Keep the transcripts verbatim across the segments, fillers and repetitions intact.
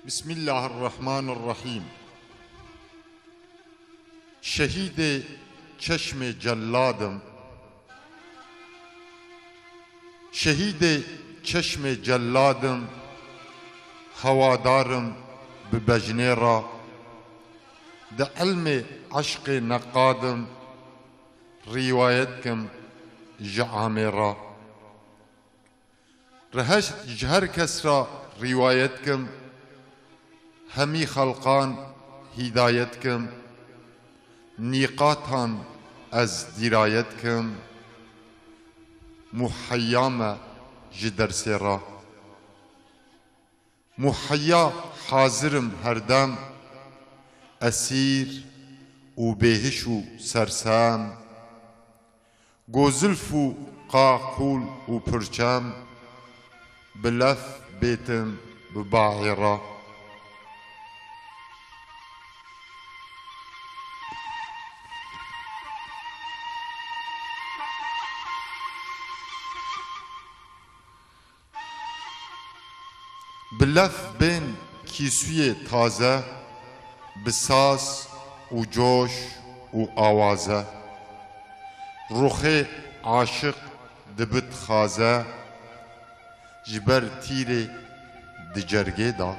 Bismillahirrahmanirrahîm. Şehîdê çeşmê celladim. Şehîdê çeşmê celladim. Hewadarim bi bejnê re. Di ilmê eşqê neqadim. Rîwayet kim ji amê re. Reheş ji her kes re rîwayet kim, hemî xelqan hîdayet kim, nîqatan ez dîrayet kim, muheyya me ji dersê re. Muheyya hazir im herdem, esîr û bêhiş û sersem. Gozilf û qaqûl û pirçem, bi lef bêtim bi baê re. Bi lef bên kîsuyê taze, bi saz û coş û awaze. Ruxê aşiq dibi dixaze, ji ber tîrê di cergê de.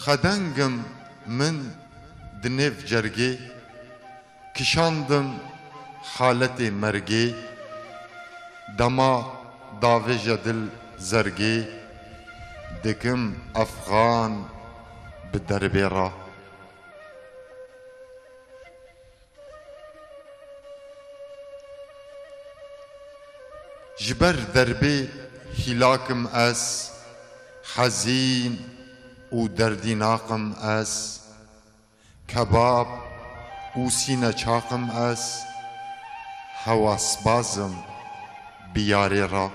Xedengim min di nêv cergê, kişandim haletê mergê, dema davêje dil zergê, dikim efxan bi derbê re. Ji ber derbê hîlak im ez, hezîn û derdînaq im ez. Kebab û sîneçaq im ez, hewasbaz im bi yarê re.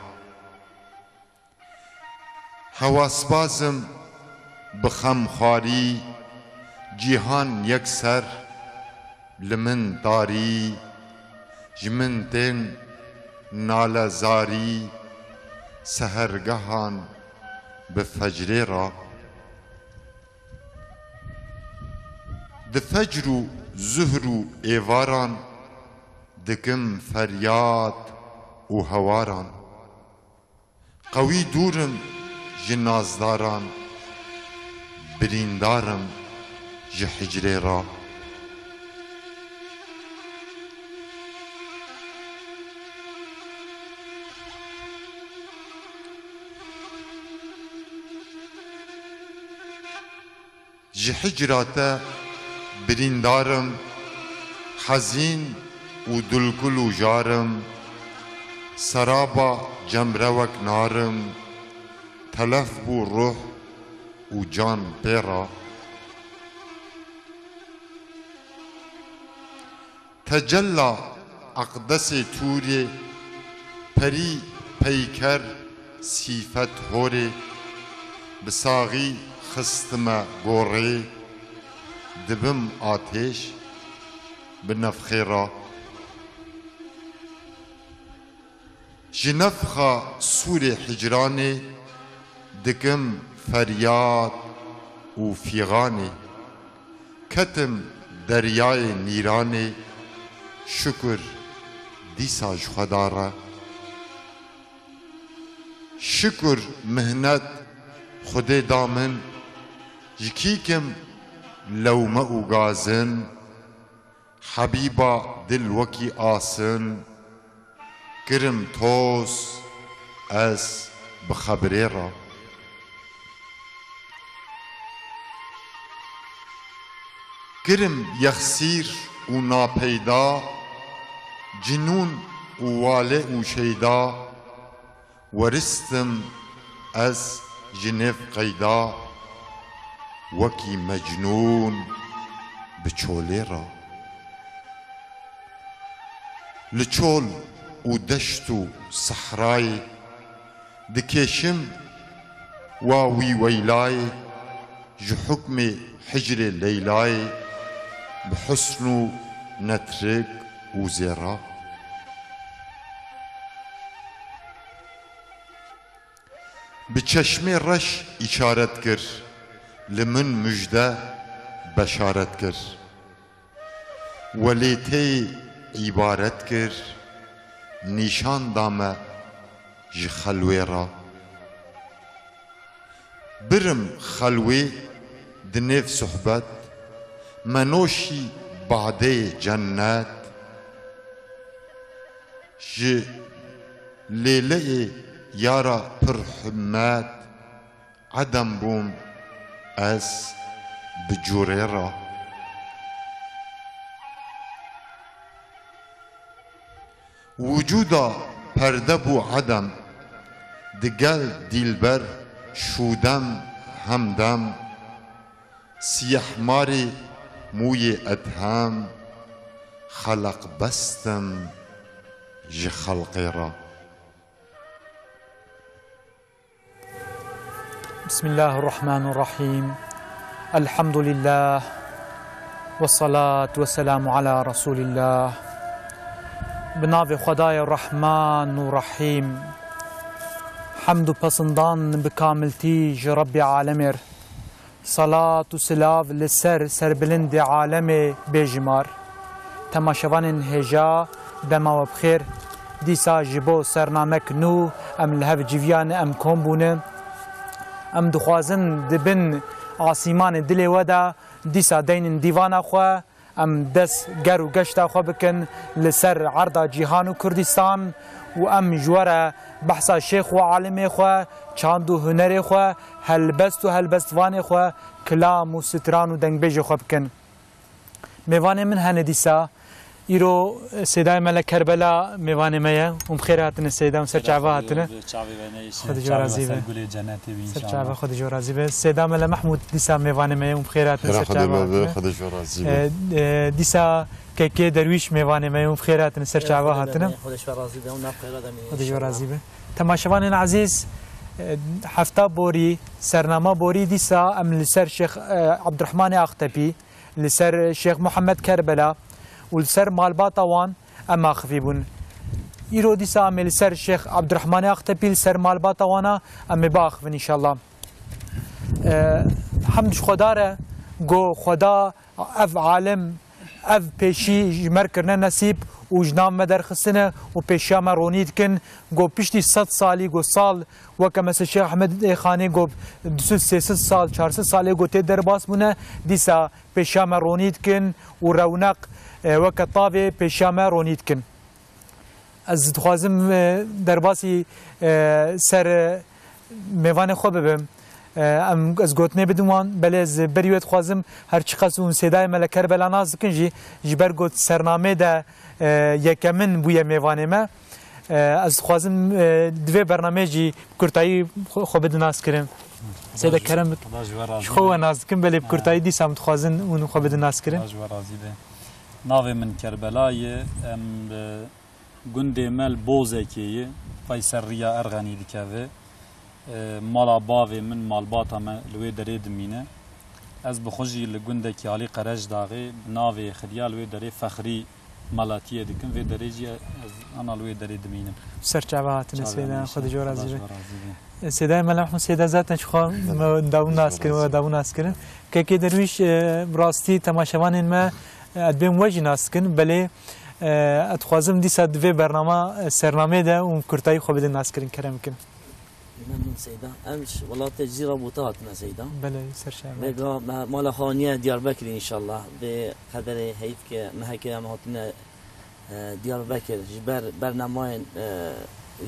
Hewasbaz im bi xemxwarî, cîhan yekser li min tarî, ji min tên nalezarî, sehergehan bi fecrê re. Di fecr û zuhr û êvaran dikim feryad û hewaran. Qewî dûr im ji nazdaran, birîndar im ji hicrê re. Ji hicra te birîndar im, hezîn û dulkul û jar im, seraba cemrewek nar im, telef bû ruh û can pê re. Tecella Eqdesê Tûrê, perî peyker sîfet horê, bi saxî xistime gorê, dibim atêş bi nefxê re. Ji nefxa sûrê hicranê dikim feryad û fîxanê. Ketim deryayê nîranê, şukur dîsa ji Xweda re. Şukur mihnet Xwedê da min, ji kî kim lewme û gazin, Hebîba dil wekî asin, kirim toz ez bi xebirê re. Kirim yexsîr û napeyda, cinûn û wale û şeyda, weristim ez ji nêv qeyda, wekî mecnûn bi çolê re. Li çol û deşt û sehrayê dikêşim wa wî weylayê, ji hukmê hicrê Leylayê, Bi husn û netrik û zêra. Bi çeşmê reş îşaret kir, li min mujde beşaret kir. Welêteyê îbaret kir, nîşan da me ji xelwê re. Birim xelwê di nêv sohbet, me noşî badeyê cennet. Ji lêleyê yara pir himmet, edem bûm ez bi cûrê re. Wicûda perde bû edem, digel dîlber şûdem hemdem, siyehmarî mûyê edhem, xeleq bestim ji xelqê re. Bismillahirrahmanirrahîm. Elhamdülillah. Ve salatu ve selamu ala Resulillah. Bi navê Xwedayê Rehman û Rehîm. Hemd û pesindan bi kamiltî ji Rebbê Alemê re. Salat û silav li ser serbilindê alemê bêjimar. Temaşevanên hêja, dema we bi xêr. Dîsa ji bo sernamek nû em li hev civiyane, em kom bûne. Em dixwazin di bin asîmanê dilê we de dîsa deynin dîvana xwe, em dest ger û geşta xwe bikin li ser erda cîhan û Kurdistan û em ji we re behsa şêx û alimê xwe, çand û hunerê xwe, helbest û helbestvanê xwe, kilam û stran û dengbêjê xwe bikin. Mêvanê min hene dîsa. Îro Seydayê me li Kerbela mêvanê me ye. Hûn bi xêr hatine Seyda, hûn ser çava hatine. Çavê we neyşe. Xwedê ji we razî be. Ser gulê cennetê wî inşallah. Ser çava, Xwedê ji we razî be. Seyda me li Mehmûd dîsa mêvanê me ye. Hûn bi xêr hatine, ser çava hatine. Xwedê ji we razî be. E, e, dîsa Kekê Derwîş mêvanê me ye. Hûn bi xêr hatine, ser çava hatine. Xwedê ji we razî be. Hûn nav xêra de mînin inşallah. Xwedê ji we razî be. Temaşevanên ezîz, e, hefta borî, sernama borî dîsa em li ser Şêx, e, Ebdurehmanê Axtepî, li ser Şêx Muhammed Kerbela û li ser malbata wan em axivî bûn. Îro dîsa em ê li ser Şêx Ebdurehmanê Axtepî, li ser malbata wana em ê biaxivin înşallah. E, hemd ji Xweda re, go Xweda ev alim, ev pêşî ji me re kirine nesîb û ji nav me derxistine û pêşiya me ronî dikin. Go piştî sed salî, go sal, weke mesela Şêx Ehmed Xanê go du sed sê sed sal, çar sed salê go tê derbas bûne, dîsa pêşiya me ronî dikin û rewneq, e, weke tavê pêşiya me ronî dikin. Ez dixwazim, e, derbasî, e, ser, e, mêvanê xwe bibim. E, em, ez gotinê bidim wan, belê ez berî wê dixwazim, her çiqas hûn Sêdayê me li Kerbela nas dikin jî, ji ber got sernamê de, e, yekemin bûye mêvanê me. E, ez dixwazim, e, di vê bernameyê jî bi kurtayî xwe, xwe bidin naskirin. Seyda, kerem bik. Xweda ji we razî be. Ji xwe we nas dikin, belê bi kurtayî dîsa em dixwazin hûn xwe bidin naskirin. Xweda ji we razî be. Navê min Kerbela ye. Em, e, gundê me li Bozekê ye. Tay ser riya Erxenî dikeve. E, mala bavê min, malbata me li wê derê dimîne. Ez bi xwe jî li gundekî alî Qerecdaxê bi navê Xirya li wê derê Fexrî Melatiyê dikim. Vê derê jî ez ana li wê derê dimînim. Ser çava hatine Seyda, Xwedê ji we razî be. Seyda Mela Mehmûd, Seyda zaten ji xwe me dawû nas kirin, we dawû nas kirin. Kekê Derwîş, e, bi rastî temaşevanên me, e, ez dibêm we jî nas dikin, belê, e, ez dixwazim dîsa di vê bernama, e, sernamê de hûn kurtayî xwe bidin naskirin, kerem bikin. Memnun Seyda. Em ji welatê Cizîra Bûta hatine Seyda. Belê, ser çava. Vêga me mala xwe aniye Diyarbekirê înşallah. Vê qederê heyf ke mehekê em hatine, e, Diyarbekir. Ji ber bernamayên, e,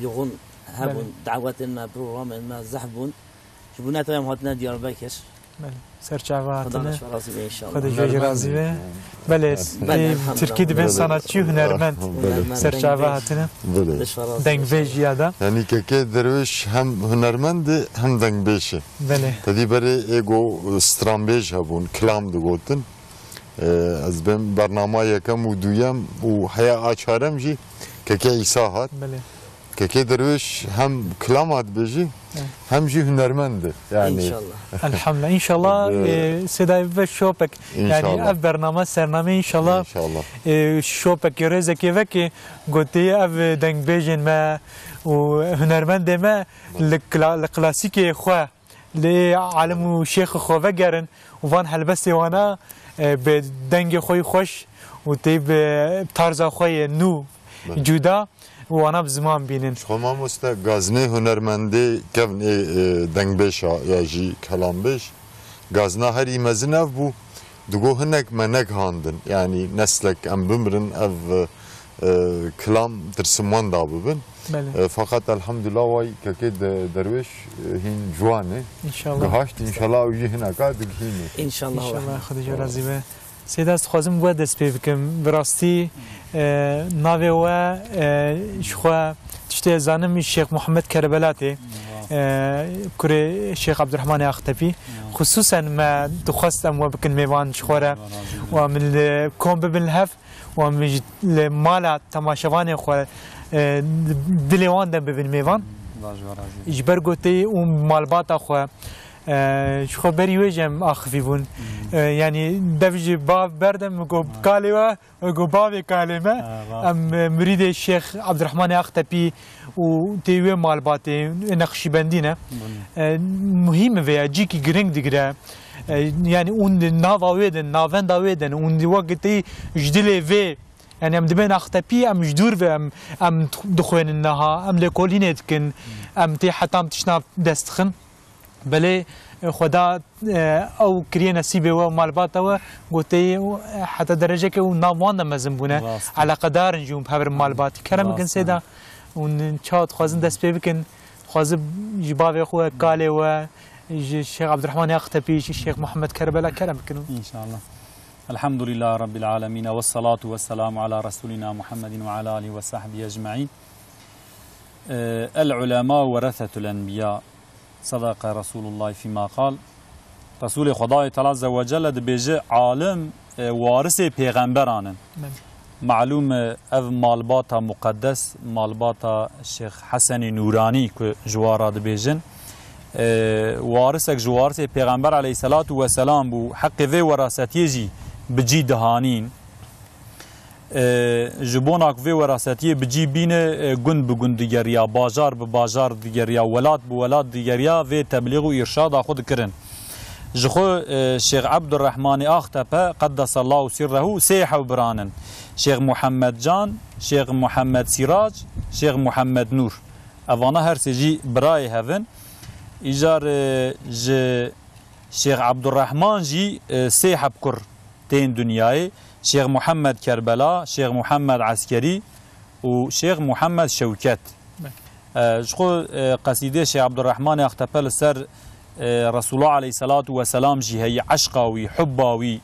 yoxûn hebûn, belê, dawetên me, programên me zehf bûn. Ji bo netewê em hatine Diyarbekir. Belê. Ser çava hatine. Xweda ji we razî be înşallah. Xwedê ji we jî razî be. Belê, belê, e, elhamdulillah. Tirkî dibên sanatçî û hunermend. Belê. Ser çava hatine. Belê. Xweda ji we razî be. Dengbêj ya da. Yanî Kekê Derwêş hem hunermend e, hem dengbêj e. Belê. Tedî berê ê go stranbêj hebûn, kilam digotin. E, ez bêm bernama yekem û duyem û heya a çarem jî Kekê Îsa hat. Belê. Kekê Derwêş hem kilama dibêjî, Evet. hem jî hunermend e. Yani, İnşallah. Elhamdülillah. İnşallah, Bi- e, Seyda ve şopek. Yani İnşallah. ev bername, sername inşallah, İnşallah. e, şopek rêzekê veke gotê ev dengbêjên me û hunermendê me li kla-, li klasîkê xwe, li alim û şêxê xwe vegerin û van helbestê wana, e, bi dengê xwe yî xweş û tê bi tarza xwe yê nû Belê. cuda û wana bi ziman bînin. Ji xwe mamoste gazinê hunermendê kevn ê, e, dengbêşa ya jî kelambêj. Gazina herî mezin ev bû. Digo hinek me negihandin. Yani neslek em bimirin ev, e, kilam tirsim wenda bibin. Belê. E, feqet elhamdulillah way kekê de, derwêş, e, hîn ciwan e. İnşallah. Gihaşt, inşallah ew jî hineka digihîne. İnşallah. İnşallah, Xwedê ji we razî be. Seyda, ez dixwazim we dest pê bikim. Bi rastî, e, navê we, e, ji xwe tiştê ez zanim Şêx Muhammed Kerbela tê. E, kurê Şêx Abdurrahmanê Axtepî. Xusûsen me dixwest em we bikin mêvan ji xwe re. Û em li kom bibin li hev. Û em ji, li mala temaşevanê xwe, e, dilê wan de bibin mêvan. Ji ber gotê û malbata xwe, e, ji xwe berî wê jî em axivî bûn. E, yanî dev ji bav berde min got kalê we, min got bavê kalê me. Em, e, mirîdê Şêx Abdurrahmanê Axtepî û tê wê malbatê, e, Neqşîbendî ne. E, muhîm e vê ya, cîkî giring digire. E, yanî hûn di nava wê din, navenda wê din, hûn di wek tê ji dilê vê, yanî em dibên Axtepî, em ji dûr ve em, em dixwênin niha, em lêkolînê dikin, em tê heta em tiştna dest dixin. Belê, e, Xweda, e, ew kiriye nesîbê we, malbata we, gotê, e, heta dereceke û nav wan de mezin bûne. Rast e. Eleqedar in jî hûn bi hev re malbatî. Kerem bikin Rast e. Seyda, hûn çawa dixwazin dest pê bikin, dixwazin ji bavê xwe, kalê we, ji Şêx Abdurrahmanê Axtepî, ji Şêx Muhammed Kerbela kerem bikin. İnşallah. Elhamdülillahi Rabbil alemine ve salatu ve selamu ala Resulina Muhammedin ve ala alihi ve sahbihi ecmain. E, El ulema weresetul enbiya. Sadaka Resulullah fîma qal. Resulê Xwedayê Teala Azze ve Celle dibêje, alim, e, warisê pêxemberan in. Belê. Malûm e, ev malbata muqeddes, malbata Şêx Hesenê Nûranî ku ji wan re dibêjin, e, warisek ji warisê Pêxember aleyhisselatu vesselam bû, heqê vê werasetiyê jî bi cî dihanîn. E, ji bona ku vê werasetiyê bi cî bîne, e, gund bi gund digeriya, bajar bi bajar digeriya, welat bi welat digeriya, vê teblîx û îrşada xwe dikirin. Ji xwe, e, Şêx Ebdurrehmanê Axtepe, qeddesallahu sirrehu, sê hewbiran in. Şêx Muhammed Can, Şêx Muhammed Sîrac, Şêx Muhammed Nûr. Evana her sê jî birayê hev in. Îcar, e, ji Şêx Ebdurrehman jî, e, sê heb kur tên dinyayê. Şêx Muhammed Kerbela, Şêx Muhammed Eskerî û Şêx Muhammed Şewket. Belê. E, ji xwe, e, qesîdê Şêx Ebdurrehmanê Axtepe li ser, e, Resulullah aleyhisselatu vesselam jî heye, eşqa wî, hubba wî,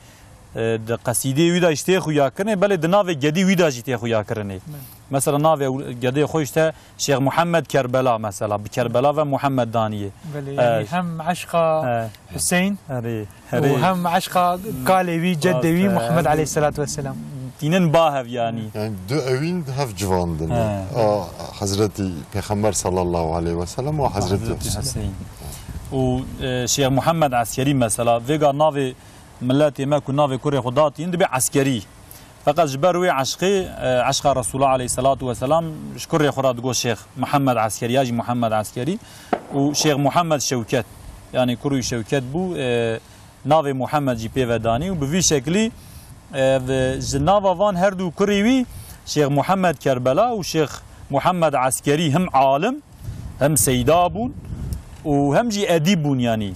e, di qesîdê wî de jî tê xuyakirinê, belê di navê gedî wî de jî tê xuyakirinê. Belê. Mesela navê ew-, gedê xwe işte Şêx Muhammed Kerbela mesela, bi Kerbela ve Muhammed daniye. Belê, yani E, hem eşqa e, Hüseyin Herê, û herê. hem eşqa kalê wî, cedê wî Rast, Muhammed herê. aleyhisselatu vesselam. Tînin ba hev yani. Yani du ewîn hev civandin. He. A Hazreti Peyxember sallallahu aleyhi ve sellem û Hazreti Hazreti Hüseyin. Hüseyin. Û, e, Şêx Muhammed Eskerî mesela, vêga navê milletê me ku navê kurê xwe datîn, dibe Eskerî. Feqet ji ber wê eşqê, e, eşqa Resulullah aleyhisselatu vesselam ji kurê xwe re digot Şêx Muhammed Eskerî, ya jî Muhammed Eskerî û Şêx Muhammed Şewket. Yani kurî Şewket bû, e, navê Muhammed jî pê ve danî û bi vî şeklî, e, ve ji nava van her du kurî wî Şêx Muhammed Kerbela û Şêx Muhammed Eskerî him alim, hem seyda bûn û hem jî edîb bûn, yanî,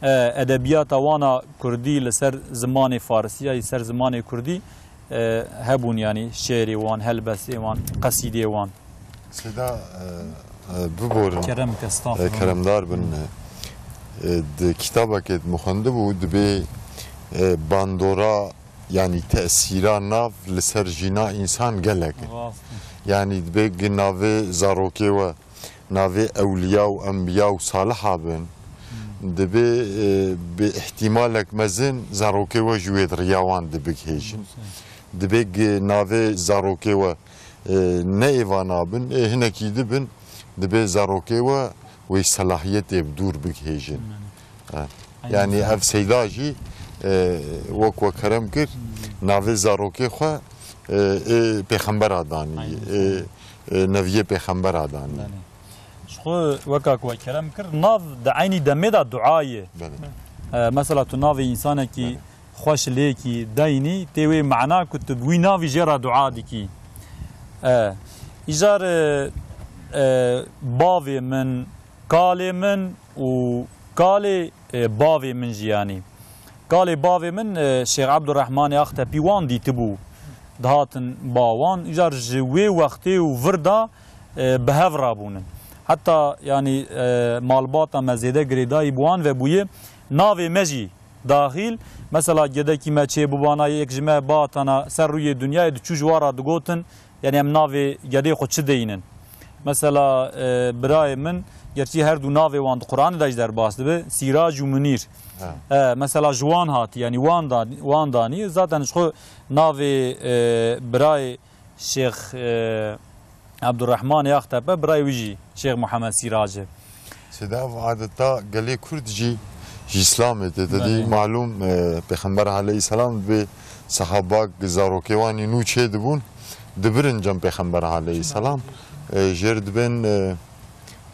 e, edebiyata wana kurdî li ser zimanê farisî ya, li ser zimanê kurdî, e, hebûn, yanî şêrê wan, helbestê wan, qesîdê wan. Seyda, e, e, biborin. Kerem ke, estağfurullah. E, keremdar bin. E, di kitabekê min xwendibû, dibê, e, bandora, yanî tesîra nav li ser jîna însan gelek e. Rast e. Yanî dibê gi navê zarokê we navê ewliya û enbiya û saliha bin, Hmm. dibê, e, bi îhtîmalek mezin zarokê we ji wê di riya wan dibigihêjin. Rast e. Dibê gi navê zarokê we e, ne êvana bin, ê hinekî dibin, dibê zarokê we wê selahiyetê bi dûr bigihêjin. E, Yanî ev seyda jî, e, wek we kerem kir, navê zarokê xwe, e, ê pêxembera danî, ê, ê neviyê pêxembera danî. Ji xwe weka ku we kerem kir, nav di eynî demê de dua ye. Belê. E, mesela tu navê însanekî Belê. xweş lêkî deynî, tê wê mana ku tu bi wî navî jê re dua dikî. E, îcar, e, e, bavê min, kalê min û kalê, e, bavê min jî yanî. Kalê bavê min, e, Şêx Ebdurrehmanê Axtepî wan dîtibû. Dihatin ba wan, îcar ji wê wextê û vir de, e, bi hev re bûnin. Heta yanî, e, malbata me zêde girêdayî bi wan ve bûye. Navê me jî daxîl, mesela gedekî me çê bibana yek ji me bihatana ser rûyê dinyayê diçû ji wan re digotin, yanî em navê gedê xwe çi deyînin? Mesela, e, birayê min, gerçî her du navê wan di Quranê de jî derbas dibe, Sîrac û Munîr. Ha. E, mesela ji wan hatî, yanî wan da-, wan danî. Zaten ji xwe navê, e, birayê Şêx, e, Ebdurrehmanê Axtepe, birayê wî jî Şêx Muhammed Sîrac e. Sêda ev adeta gelê Kurd jî ji Îslamê tê. Te dî Belê. malûm, e, Pêxember aleyhisselam dibê sehaba zarokê wan ê nû çê dibûn, dibirin cem Pêxember aleyhisselam. E, jêr dibên, e,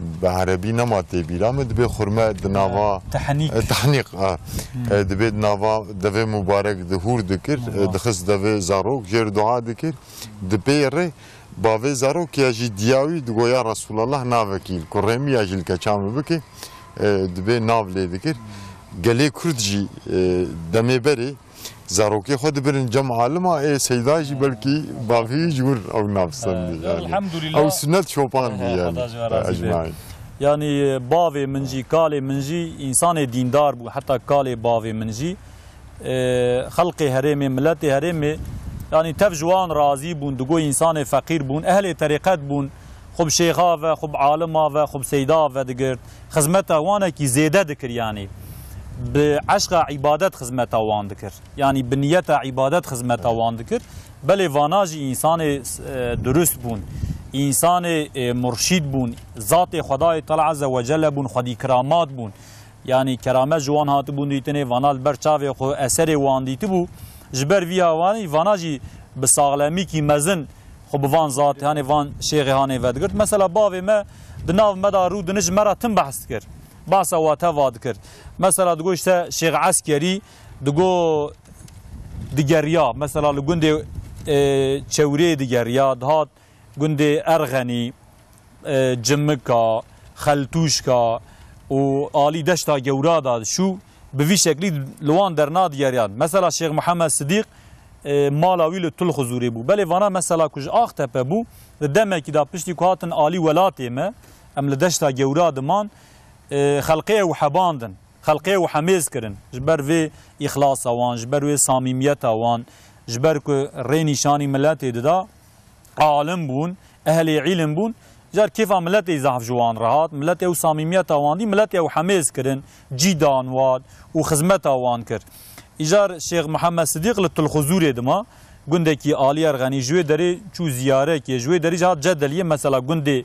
bi erebî nema tê bîra min, dibê xurme di nava, Tehnîk. e, tehnîk, e, Hmm. e, dibê di nava devê mubarek di hûr dikir, e, Eyvah. dixist devê zarok, jêr dua dikir, dipêre. Bavê zarok ya jî diya wî digo, ya Resulallah, navekî li kurê min ya jî li keça min bike, e, dibê nav lê dikir. Gelê Kurd jî, e, demê berê zarokê xwe dibirin cem alima, ê seyda jî belkî bavê wî ji wir ew nav stendî E, yanî. elhamdülillah. Ew sunnet çopan bî E, yanî. Xweda ji we razî be. Ecmaîn. Yanî, e, bavê min jî, kalê min jî însanê dîndar bû, heta kalê bavê min jî. e, xelqê herêmê, miletê herêmê, yanî tev ji wan razî bûn, digo însanê feqîr bûn, ehlê terîqet bûn, xwe bi şêxa ve, xwe bi alima ve, xwe bi seyda ve digirt, xizmeta wanekî zêde dikir, yanî bi eşqa îbadet xizmeta wan dikir, yanî bi niyeta îbadet xizmeta wan dikir. Belê vana jî însanê, e, durust bûn, însanê, e, murşîd bûn, zatê Xwedayê Teala Azze ve Celle bûn, xwedî kiramat bûn. Yanî keramet ji wan hatibûn dîtinê, vana li ber çavê xwe eserê wan dîtibû. Ji ber vî hawanî vana jî bi saxlemîkî mezin xwe bi van zatê hanê, van şêxê hanê vedigrt. Mesela bavê me di nav me de rû dinî ji me re tim behs dikir. Behsa wateva dikir. Mesela digo işte Şêx Eskerî digo digeriya. Mesela li gundê, e, Çewrê digeriya, dihat gundê Erxenî, e, Cimika, Xeltûşka û alî deşta Gewra da diçû, bi vî şeklî li wan dernadigeriyan. Mesela Şêx Muhammed Sidîq, e, mala wî li Tulxuzûrê bû. Belê vana mesela ku ji Axtepe bû, di demekî de piştî ku hatin alî welatê me, em li deşta Gewra diman, e, xelqê ew hebandin, xelqê ew hemêz kirin. Ji ber vê îxlasa wan, ji ber wê samîmiyeta wan, ji ber ku rê nîşanî miletê dida, alim bûn, ehlê îlim bûn. Îcar kêfa miletê zehf ji wan re hat, miletê ew samîmiyeta wan dî, miletê ew hemêz kirin, cî dan wan û xizmeta wan kir. Îcar Şêx Mihemed Sidîq li Tulxuzûrê dima, gundekî alî Erxenî, ji wê derê çû ziyarekê, ji wê derê jî hat Cedeliyê, mesela gundê,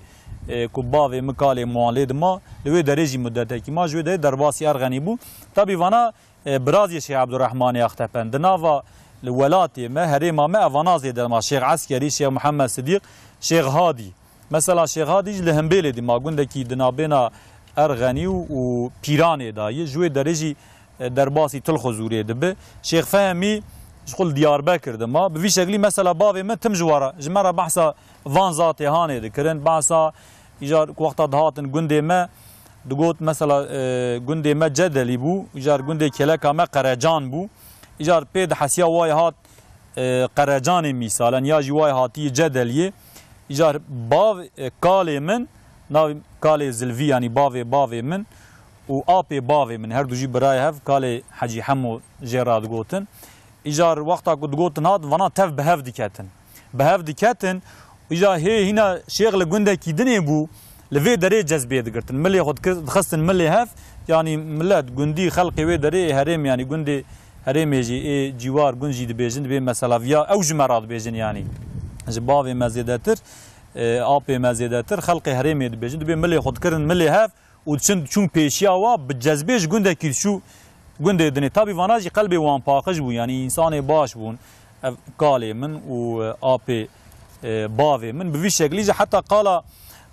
e, ku bavê min kalê min wan lê dima, li wê derê jî mudetekî ma, ji wê derê derbasî Erxenî bû. Tabî vana e, birazê Şêx Ebdurrehmanê Axtepen. Di nava li welatê me, herêma me, evana zêde ma Şêx Eskerî, Şêx Mihemed Sidîq, Şêx Hadî. Mesela Şêx Hadî jî li Himbêlê dî ma gundekî di nabêna Erxenî û, û Pîranê de ye. Ji wê derê jî, e, derbasî Tilxozûrê dibe. Şêx Fehmî ji xwe li Diyarbekir dima. Bi vî şeklî mesela bavê me tim ji wara, ji me re behsa van zatê hanê dikirin. Behsa îcar ku wexta dihatin gundê me, digot mesela, e, gundê me Cedelî bû, îcar gundê kêleka me Qerecan bû. Îcar pê dihesiya wayê hat, e, Qerecanê mîsalen ya jî wayê hatiye Cedeliyê. Îcar bav, e, kalê min, navê kalê Zilvî, yanî bavê bavê min û apê bavê min, her du jî birayê hev, kalê Hecî Hemo jê re digotin. Îcar wexta ku digotin hat, vana tev bi hev diketin. Bi hev diketin, îcar hê hîna şêx li gundekî dinê bû, li vê derê cezbê digirtin. Milê xwe dikir-, dixistin milê hev, yanî milet, gundî, xelkê wê derê ê herêm, yanî gundê herêmê jî, ê cîwar, gund jî dibêjin, dibê mesela viya ew ji me re dibêjin yanî. Ji bavê me zêdetir, e, apê me zêdetir xelqê herêmê dibêjin. Dibê milê xwe dikirin milê hev û diçin, diçûn pêşiya wa, bi cezbê ji gundekî diçû gundê dinê. Tabî vana jî qelbê wan paqij bû, yanî însanê baş bûn. Ev kalê min û, e, apê, e, bavê min. Bi vî şeklî jî heta qala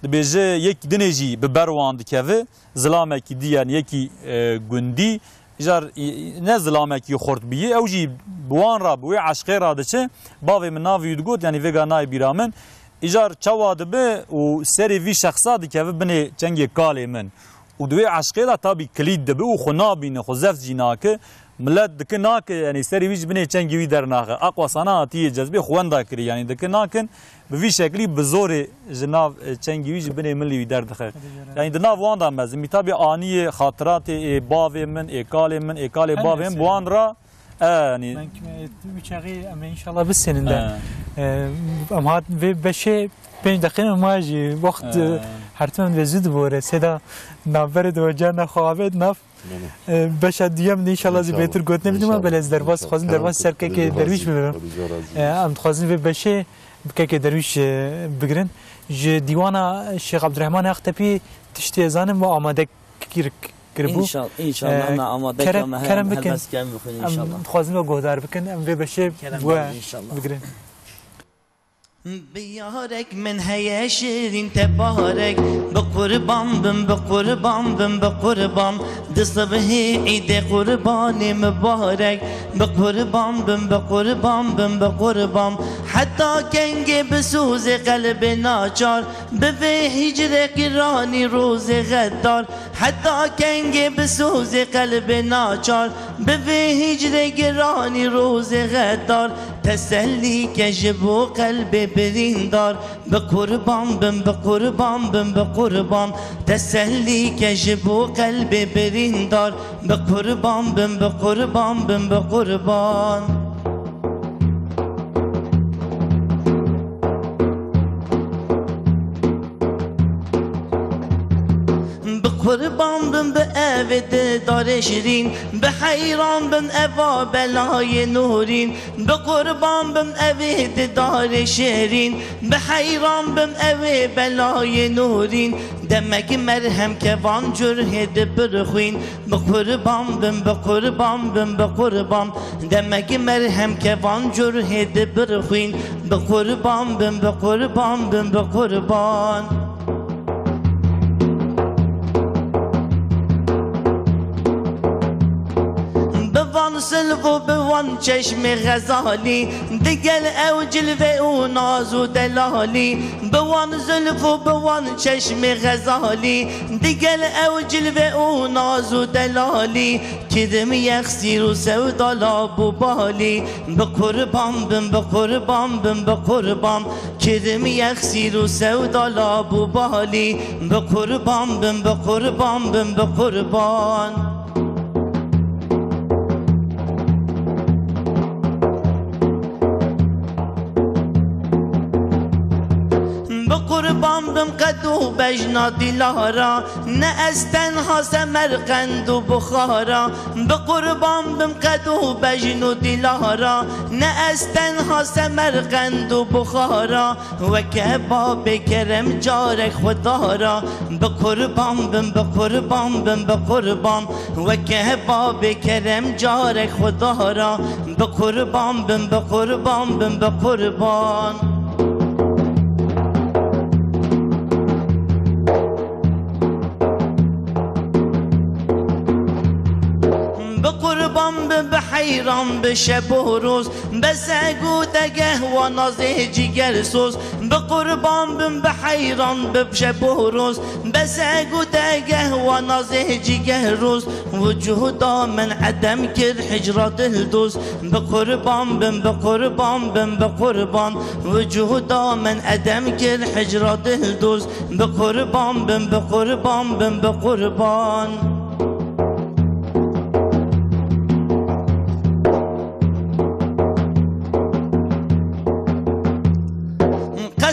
dibêje yek dinê jî bi ber wan dikeve. Zilamekî dî, yanî yekî, e, gundî. Îcar, e, ne zilamekî xurt bîye, ew jî bi wan re, bi wê eşqê re diçe. Bavê min navê wî digot, yanî vêga nayê bîra min. Îcar çawa dibe û serê vî şexsa dikeve binê çengê kalê min. Û di wê eşqê de tabî kilît dibe û xwe nabîne, xwe zeft jî nake. Milet dike nake, yanî serê wî ji binê çengê wî dernaxe. Aqwa sana hatiyê cezbê xwe wenda kirî, yanî dike nakin, bi vî şeklî bi zorê ji nav, e, çengê wî ji binê milê wî derdixe. Yanî di nav wan de mezin bî. Tabî aniyê xatiratê ê bavê min, ê kalê min, ê kalê bavê min bi wan re, e, yanî. Belkî me, e, wî çaxê em ê înşallah bisênin de. E, em hat vê beşê pênc deqîqe ma jî wext, e, her tim em vê zû dibore. Sêda navberê de we carna xwe avêt nav. E, beşa duyem de înşallah zî bêtir gotinê bidîme, belê ez derbas dixwazim, derbas ser kekê Derwîş bibirim. E, em dixwazin vê beşê bi kekê Derwîş, e, bigirin. Ji dîwana Şêx Abdurrehman Aqtepî tiştê ez zanim we amade kir-, kiribû. Înşallah, înşallah, e, me amade kerem, kerem bikin. Em dixwazin we guhdar bikin, em vê beşê we bigirin. Bi yarek min heye şêrîn te barek, bi qurban bim, bi qurban bim, bi qurban. Di sibhê îdê qurbanê mibarek, bi qurban bim, bi qurban bim, bi qurban. Heta kengê bisûzê qelbê naçar, bi vê hicrê qiranî rûzê xeddar. Heta kengê bisûzê qelbê naçar, bi vê hicrê giranî rûzê xeddar, tesellî ke ji bo qelbê birîndar. Bi qurban bim, bi qurban bim, bi qurban, tesellî ke ji bo qelbê birîndar. Bi qurban bim, bi qurban bim, bi qurban. Bi qurban bim bi evê didarê şirîn, bi heyran bim eva belayê nûrîn. Bi qurban bim evê didarê şirîn, bi heyran bim evê belayê nûrîn. Demek merhem kevan curhê dibir xwîn. Bi qurban bim, bi qurban bim, bi qurban. Demek merhem kevan curhê dibir xwîn. Bi qurban bim, bi qurban bim, bi qurban. Bi van zilf û bi wan çeşmê xezalî, digel ew cilve û naz û delalî. Bi wan zilf û bi wan çeşmê xezalî, digel ew cilve û naz û delalî. Kirim yexsîr û sewda lab û balî. Bi qurban bim, bi qurban bim, bi qurban. Kirim yexsîr û sewda lab û balî. Bi qurban bim, bi qurban bim, bi qurban. Bi qurban bim qed û bejna Dîlara, ne ez tenha Semerqend û Buxara. Bi qurban bim qed û bejn û Dîlara, ne ez tenha Semerqend û Buxara. Weke babê kerem carek xwedara, bi qurban bim, bi qurban bim, bi qurban. Weke babê kerem carek xwedara, bi qurban bim, bi qurban bim, bi qurban. Bi qurban bim, bi heyran bi şeb û roz, bese got egeh wa nazê ciger soz. Bi qurban bim, bi heyran bi şeb û roz, bese got egeh wa nazê ciger roz. Wucuda min edem kir hicra dildoz. Bi qurban bim, bi qurban bim, bi qurban. Wucuda min edem kir hicra dildoz. Bi qurban bim, bi qurban bim, bi qurban.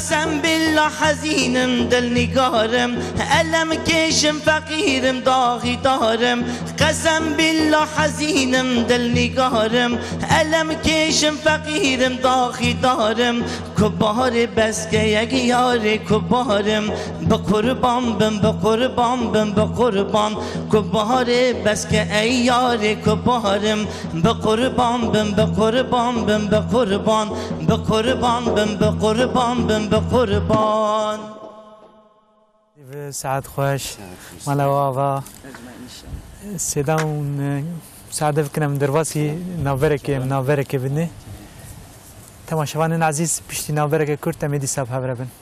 Qesem billah hezînim, dilnîgarim, elem kêşim, feqîrim, daxîdarim. Qesem billah hezînim, dilnîgarim, elem kêşim, feqîrim, daxîdarim. Ku baharê beske yek yarê ku baharim, bi qurban bim, bi qurban bim, bi qurban. Ku baharê beske ey yarê ku baharim, bi qurban bim, bi qurban bim, bi qurban. Bi qurban bim, bi qurban bim, bi qurban. Bi saet xweş. Mala we ava. Sêda hûn, e, saet bikin em derbasî navberekê, em navberekê bidinê. Temaşevanên ezîz, piştî navbereke kurt em ê dîsa bi hev re bin.